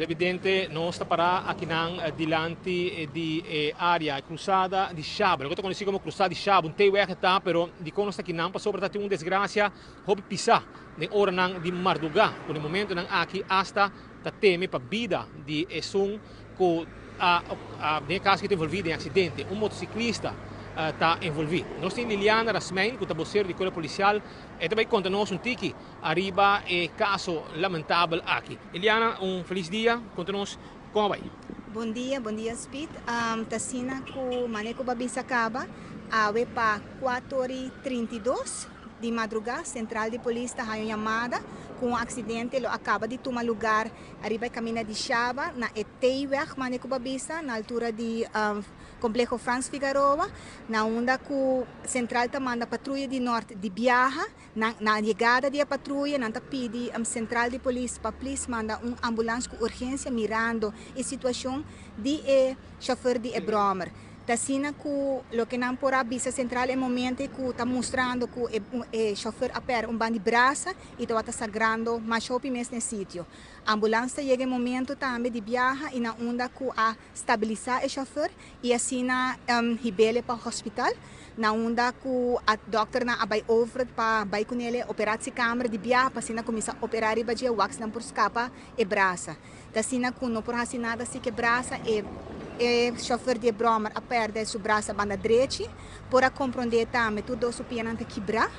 Televidente, nos ta pará akinan dilanti di e área Cruzada di Shaba, loke ta konosí komo Cruzada di Shaba, un T-weg ta, pero dikon nos ta akinan? Pasobra ta tin un desgrasia hopi pisá den oranan di mardugá, ku na e momentonan aki asta ta teme pa bida di esun ku a den e kaso aki ta envolví den e aksidente, un motosiklista ta envolví. Nos tin Liliana Rasmijn ku ta bosero di Kuerpo Polisial, e ta bai konta nos un tiki Ariba e caso lamentabel aki. Eliana, un feliz dia, conta nos con a bay. Bon dia, bon dia Speed. Ta asina cu mane cu bo a bisa caba, awe pa cuatro ora y 32 di madruga central di polis ta haya un yamada cu un accidente lo a caba di tuma lugar ariba e caminda di Shaba na e T-weg mane cu bo a bisa na altura di Complejo Frans Figaroa na unda cu central ta manda patruya di Noord di biaha. Nan na yegada di e patruya nan ta pidi sentral di polis pa plis manda un ambulans ku urgensia mirando e situashon di e shofer di e bròmer. Ta asina ku loke nan por a bisa sentral e momento ku ta mustrando ku e e shofer a pèrdè un ban di brasa i tabata sagrando masha hopi mes na e sitio. Ambulans ta yega e momento tambe di biaha i na unda ku a stabilisá e shofer i asina hib'el pa hospital. Na unda ku a dòkternan a bai over pa bai ku nele operatiekamer di biaha pa asina kuminsá operá riba dje waks nan por skapa e brasa. Ta asina ku no por hasi nada si ke brasa e e shòfer di e bròmer a pèrdè su brasa banda drechi. Por a komprondé tambe tur dos su pianan ta kibrá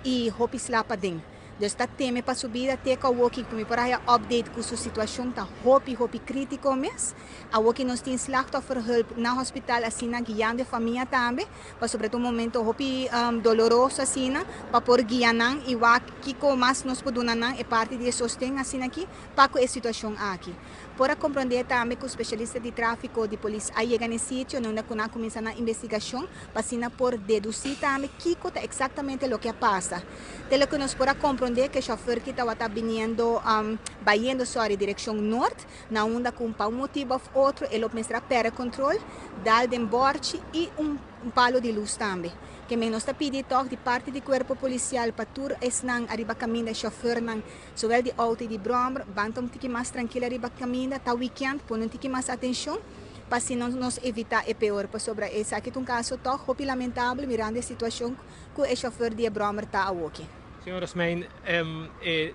i hopi sla paden. Dus ta teme pa su bida te ku awoki ku mi por haya update ku su situashon ta hopi hopi kritiko mes. Awoki nos tin slachtofferhulp na hospital asina guiando e famia tambe pasobra ta un momento hopi doloroso asina pa por guia nan y wak kico mas nos por duna nan e parti di e sosten asina aki pa cu e situacion aki. Por a compronde tambe cu specialista di trafico di polis a yega na e sitio na unda cu nan a cuminsa nan investigacion pa asina por deduci tambe kico ta exactamente loke a pasa. Te loke nos por a compronde cu e chauffeur ki tawata biniendo bayendo sorry direccion noord Na unda ku pa un motibu òf otro e lo mester a pèrdè kontrol, dal den bòrchi i un palo di lus tambe. Ke men nos ta pidi tòg di parti di kuerpo polisial pa tur esnan ariba kaminda, shòfernan, zowel di outo i di bròmer, ban ta un tiki mas trankil ariba kaminda, ta wikènt, pone un tiki mas atenshon pa asina nos evitá e peor, pasobra esaki ta un kaso tòg hopi lamentabel mirando e situashon ku e shòfer di e bròmer ta awoki. Señor Rasmijn, e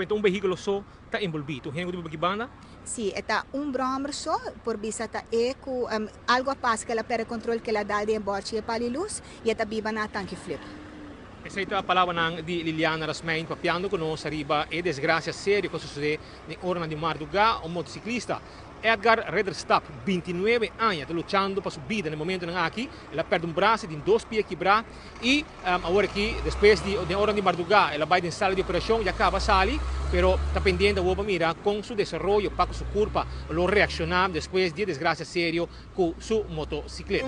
un vehíkulo so ta enbolbí? Tur hende ku ta biba aki banda? Sí, e ta un bròmer so, por bisa ta e ku algu a pasa ku el a pèrdè kontrol ku el a dal den e bòrchi e pali lus i e ta biba na Tanki Flip. Esei ta palabranan di Liliana Rasmijn papiando ku nos ariba e desgrasia serio ku a sosodé den oranan di mardugá. Un motosiklista, Edgar Ridderstap, 29 aña, ta luchando pa su bida na e momentonan aki. El a pèrdè un brasa, tin dos pia kibrá i Awor aki, despues di den ora di mardugá el a bai den sala di operashon, ya kaba sali, pero ta pendiente awor pa mira kon su desaroyo pa ku su kurpa lo reakshoná despues di e desgrasia serio ku su motosikleta.